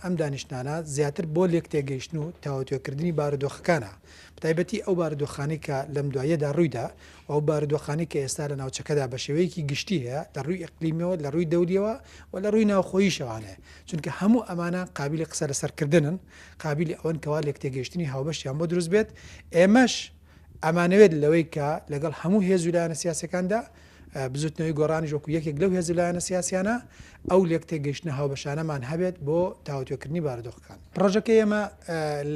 ئەم دانیشتنانە زیاتر بۆ لێکتێگەیشتن و تاوتوێکردنی بارودۆخەکانە، بەتایبەتی ئەو بارودۆخانەی کە لەم دواییەدا ڕوویدا و ئەو بارودۆخانەی کە ئێستا لە ناوچەکەدا بە شێوەیەکی گشتی هەیە لە ڕووی ئیقلیمیەوە، لە ڕووی دەولیەوە و لە ڕووی ناوخۆییشەوانەیە، چونکە هەموو ئەمانە قابیلی قسە لەسەرکردنن، قابیلی ئەوەن کەوا لێکتێگەیشتنی هاوبەشیان بۆ دروست بێت، ئێمەش ئەمانەوێت لەوەی کە لەگەڵ هەموو هێز و لایەنە سیاسیەکاندا، بزوتنەوەی گۆڕانیش وەکو یەکێک لەو هێز و لایەنە سیاسیانە، ئەو لێکتێگەیشتنە هاوبەشانەمان هەبێت بۆ تاوتوێکردنی بارودۆخەکان. پڕۆژەکەی ئێمە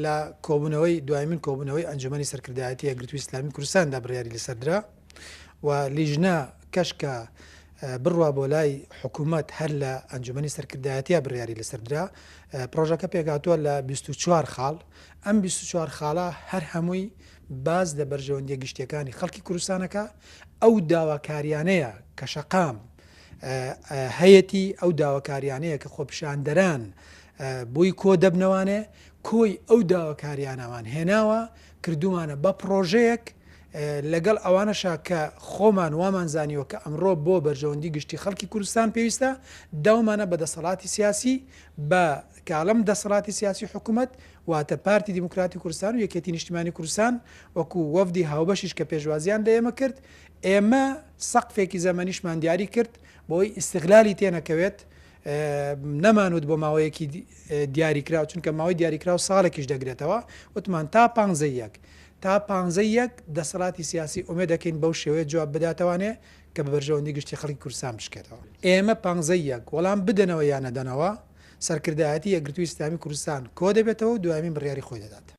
لە کۆبوونەوەی دوایمین کۆبوونەوەی ئەنجومەنی سەرکردایەتی یەکگرتووی ئیسلامی کوردستاندا بڕیاری لەسەر درا و لیژنە کەش کە بڕوا بۆ لای حکوومەت هەر لە ئەنجومەنی سەرکردایەتیا بڕیاری لەسەر درا. پڕۆژەکە پێکهاتووە لە 24 خاڵ، ئەم 24 خاڵە هەر هەمووی باس لە بەرژەوەندیە گشتیەکانی خەڵکی کوردستانەکە، ئەو داواکاریانەیە کە شەقام هەیەتی، ئەو داواکاریانەیە کە خۆپیشاندەران بۆی کۆ دەبنەوانێ، کۆی ئەو داواکاریانەمان هێناوە کردومانە بە پڕۆژەیەک، لەگەڵ ئەوانەشا کە خۆمان وامان زانیوە کە ئەمڕۆ بۆ بەرژەوەندی گشتی خەڵکی کوردستان پێویستە، داومانە بە دەسەڵاتی سیاسی، بە کاڵم دەسەڵاتی سیاسی حکومەت، واتە پارتی دیموکراتی کوردستان و یەکێتی نیشتیمانی کوردستان وەکو وەفدی هاوبەشیش کە پێشوازیان لە ئێمە کرد، ئێمە سەقفێکی زەمەنیشمان دیاری کرد بۆی ئیستغلالی تێنەکەوێت، نەمانوت بۆ ماوەیەکی دیاریکراو، چونکە ماوەی دیاریکراو ساڵێکیش دەگرێتەوە، وتمان تا پانزەی یەک، تا پانزەی یەک دەسەڵاتی سیاسی ئومێد دەکەین بەو شێوەیە جواب بداتەوانێ کە بە بەرژەوەندی گشتی خەڵکی کوردستان بشکێتەوە. ئێمە پانزەی یەک وەڵام بدەنەوە یا نەدەنەوە، سەرکردایەتی یەکگرتووی ئیسلامی کوردستان کۆدەبێتەوە و دوایەمین بڕیاری خۆی دەدات.